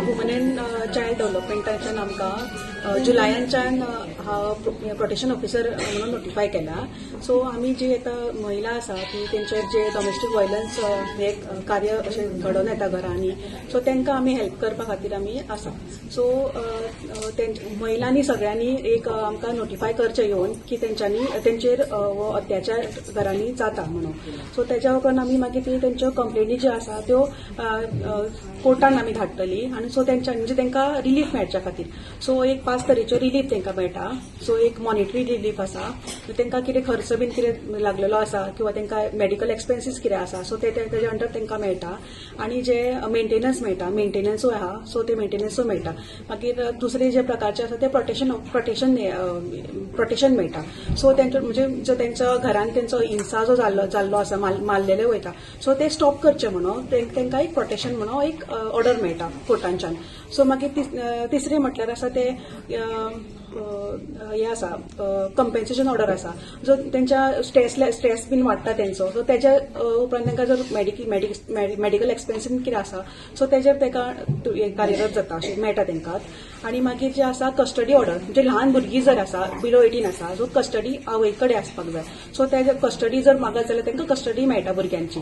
Woman and child डेव्हलपमेंटाच्यान आमकां जुलयाच्यान हांव protection officer म्हणून नोटिफाय केला. सो आमी जी आतां महिला आसा ती तेंचेर जे डॉमेस्टीक व्हायलन्स हे कार्य अशें घडोवन येता घरांनी, सो तांकां आमी हेल्प करपा खातीर आमी आसा. सो महिलांनी सगळ्यांनी एक आमकां नोटिफाय करचें येवन की तेंच्यांनी तेंचेर हो अत्याचार घरांनी जाता म्हणून. सो तेज्या उपरांत आमी मागीर ती तेंच्यो कंप्लेनी ज्यो आसा त्यो कोर्टान आमी धाडटली आनी सो तेंच्या म्हणजे तांकां रिलीफ मेळच्या खातीर. सो एक पांच तरेच्यो रिलीफ तांकां मेळटा. सो एक मॉनिटरी रिलीफ आसा, तांकां कितें खर्च बीन कितें लागलेलो आसा किंवा तांकां मेडिकल एक्सपेन्सीस कितें आसा, सो ते तेज्या अंडर तांकां मेळटा. आनी जे मेंटेनन्स मेळटा, मेंटेनन्सूय आहा, सो ते मेंटेनन्सूय मेळटा. मागीर दुसरे जे प्रकारचे आसा ते प्रोटेक्शन प्रोटेक्शन प्रोटेक्शन मेळटा. सो तेंचो म्हणजे जो तेंच्या घरान तेंचो हिंसा जो जाल्लो आसा, मारलेले वयता, सो ते स्टॉप करचे म्हणून तांकां एक प्रोटेक्शन म्हणून एक ऑर्डर मेळटा कोर्टांच्यान. सो मागीर तिसरें म्हटल्यार आसा ते हे आसा, कंपेन्सेशन ऑर्डर आसा. जो तेंच्या स्ट्रेस बीन वाडटा तेंचो, सो तेज्या उपरांत तांकां जर मेडिकल एक्सपेन्सीस कितें आसा, सो तेजेर ताका हे कार्यरत जाता, अशें मेळटा तांकां. आनी मागीर जे आसा कस्टडी ऑर्डर, म्हणजे ल्हान भुरगीं जर आसा, बिलो 18 आसा, सो कस्टडी आवय कडेन आसपाक जाय. सो तेजे कस्टडी जर मागत जाल्यार तांकां कस्टडी मेळटा भुरग्यांची.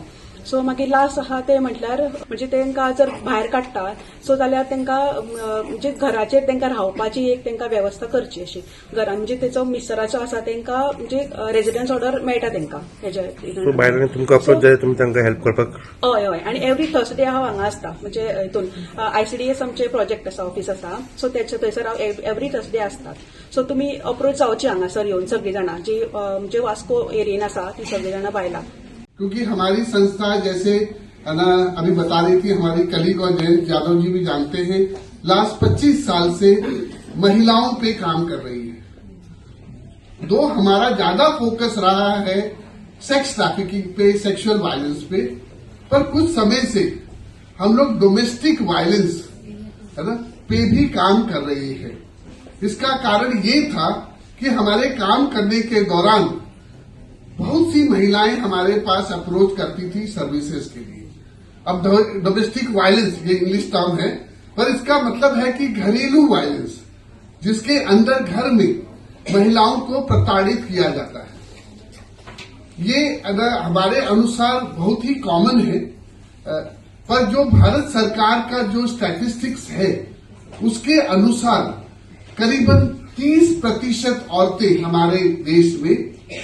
सो मागीर लास्ट आहा ते म्हटल्यार म्हणजे तांकां जर भायर काडटा सो जाल्यार तांकां म्हणजे घराचेर तांकां रावपाची एक तांकां वेवस्था करची अशी घरान, म्हणजे तेचो मिसराचो आसा तांकां म्हणजे रेजिडन्स ऑर्डर मेळटा तांकां हेज्या. सो बायलांनी तुमकां अप्रोच जाल्यार तुमी तांकां हेल्प करपाक? हय, आनी एवरी थर्सडे हांव हांगा आसता. म्हणजे हितून आयसीडीएस आमचे प्रोजेक्ट आसा, ऑफिस आसा, सो तेचे थंयसर हांव एवरी थर्सडे आसतात. सो तुमी अप्रोच जावची हांगासर येवन सगळीं जाणां जी म्हणजे वास्को एरियेन आसा ती सगळीं जाणां बायलां. क्योंकि हमारी संस्था, जैसे है ना, अभी बता रही थी हमारी कलीग और जयंत यादव जी भी जानते हैं, लास्ट 25 साल से महिलाओं पे काम कर रही है. दो हमारा ज्यादा फोकस रहा है सेक्स ट्रैफिकिंग पे, सेक्सुअल वायलेंस पे, पर कुछ समय से हम लोग डोमेस्टिक वायलेंस, है ना, पे भी काम कर रहे हैं. इसका कारण ये था कि हमारे काम करने के दौरान बहुत सी महिलाएं हमारे पास अप्रोच करती थी सर्विसेज के लिए. अब डोमेस्टिक वायलेंस, ये इंग्लिश टर्म है, पर इसका मतलब है कि घरेलू वायलेंस, जिसके अंदर घर में महिलाओं को प्रताड़ित किया जाता है. ये अगर हमारे अनुसार बहुत ही कॉमन है, पर जो भारत सरकार का जो स्टैटिस्टिक्स है, उसके अनुसार करीबन 30% औरतें हमारे देश में,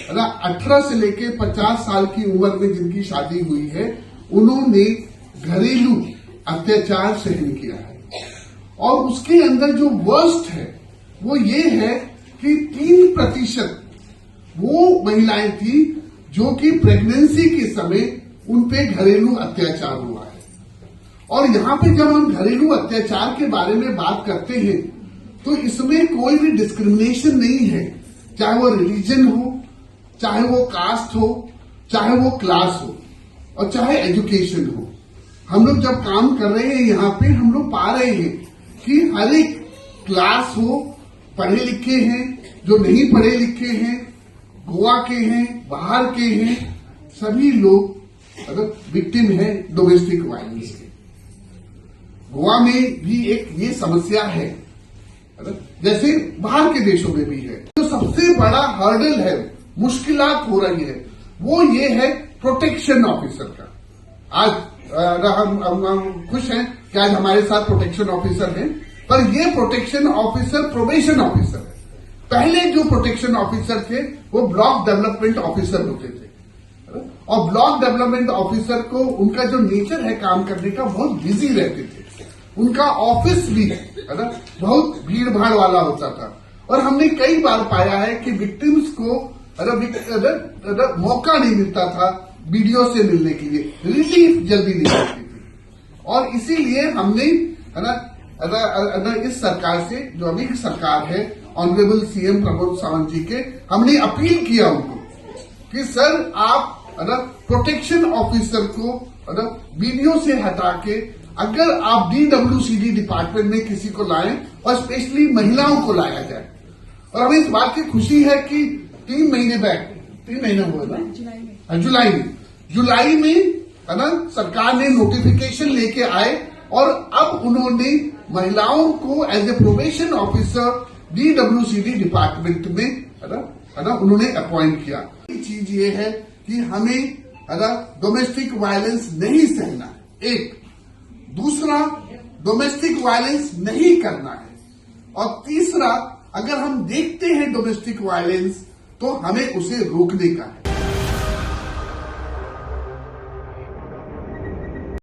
18 से लेके 50 साल की उम्र में जिनकी शादी हुई है, उन्होंने घरेलू अत्याचार सहन किया है. और उसके अंदर जो वर्स्ट है, वो ये है कि 3% वो महिलाएं थी जो कि प्रेगनेंसी के समय उन पे घरेलू अत्याचार हुआ है. और यहां पे जब हम घरेलू अत्याचार के बारे में बात करते हैं, तो इसमें कोई भी डिस्क्रिमिनेशन नहीं है, चाहे वो रिलीजन हो, चाहे वो कास्ट हो, चाहे वो क्लास हो और चाहे एजुकेशन हो. हम लोग जब काम कर रहे हैं यहाँ पे, हम लोग पा रहे हैं कि हर एक क्लास हो, पढ़े लिखे हैं, जो नहीं पढ़े लिखे हैं, गोवा के हैं, बाहर के हैं, सभी लोग अगर विक्टिम है डोमेस्टिक वायलेंस के. गोवा में भी एक ये समस्या है, जैसे बाहर के देशों में भी है. जो सबसे बड़ा हर्डल है, मुश्किलात हो रही है, वो ये है प्रोटेक्शन ऑफिसर का. आज हम खुश हैं कि आज हमारे साथ प्रोटेक्शन ऑफिसर हैं, पर ये प्रोटेक्शन ऑफिसर प्रोबेशन ऑफिसर है. पहले जो प्रोटेक्शन ऑफिसर थे, वो ब्लॉक डेवलपमेंट ऑफिसर होते थे और ब्लॉक डेवलपमेंट ऑफिसर को उनका जो नेचर है काम करने का, बहुत बिजी रहते थे. उनका ऑफिस भी, है ना, बहुत भीड़ भाड़ वाला होता था और हमने कई बार पाया है कि विक्टिम्स को, है ना, मौका नहीं मिलता था बीडीओ से मिलने के लिए, रिलीफ जल्दी नहीं मिलती थी. और इसीलिए हमने, है ना, इस सरकार से, जो अभी की सरकार है, ऑनरेबल सीएम प्रमोद सावंत जी के, हमने अपील किया उनको कि सर, आप, है ना, प्रोटेक्शन ऑफिसर को, है ना, बीडीओ से हटा के अगर आप डीडब्ल्यूसीडी डिपार्टमेंट में किसी को लाएं और स्पेशली महिलाओं को लाया जाए. और हमें इस बात की खुशी है कि 3 महीने बैक, 3 महीने हुए ना? जुलाई में. हाँ, जुलाई में, जुलाई में, है ना, सरकार ने नोटिफिकेशन लेके आए. और अब उन्होंने महिलाओं को as a probation officer DWCD department में है ना उन्होंने अपॉइंट किया। चीज ये है कि हमें है ना डोमेस्टिक वायलेंस नहीं सहना है, एक। दूसरा, डोमेस्टिक वायलेंस नहीं करना है। और तीसरा, अगर हम देखते हैं डोमेस्टिक वायलेंस तो हमें उसे रोकने का है।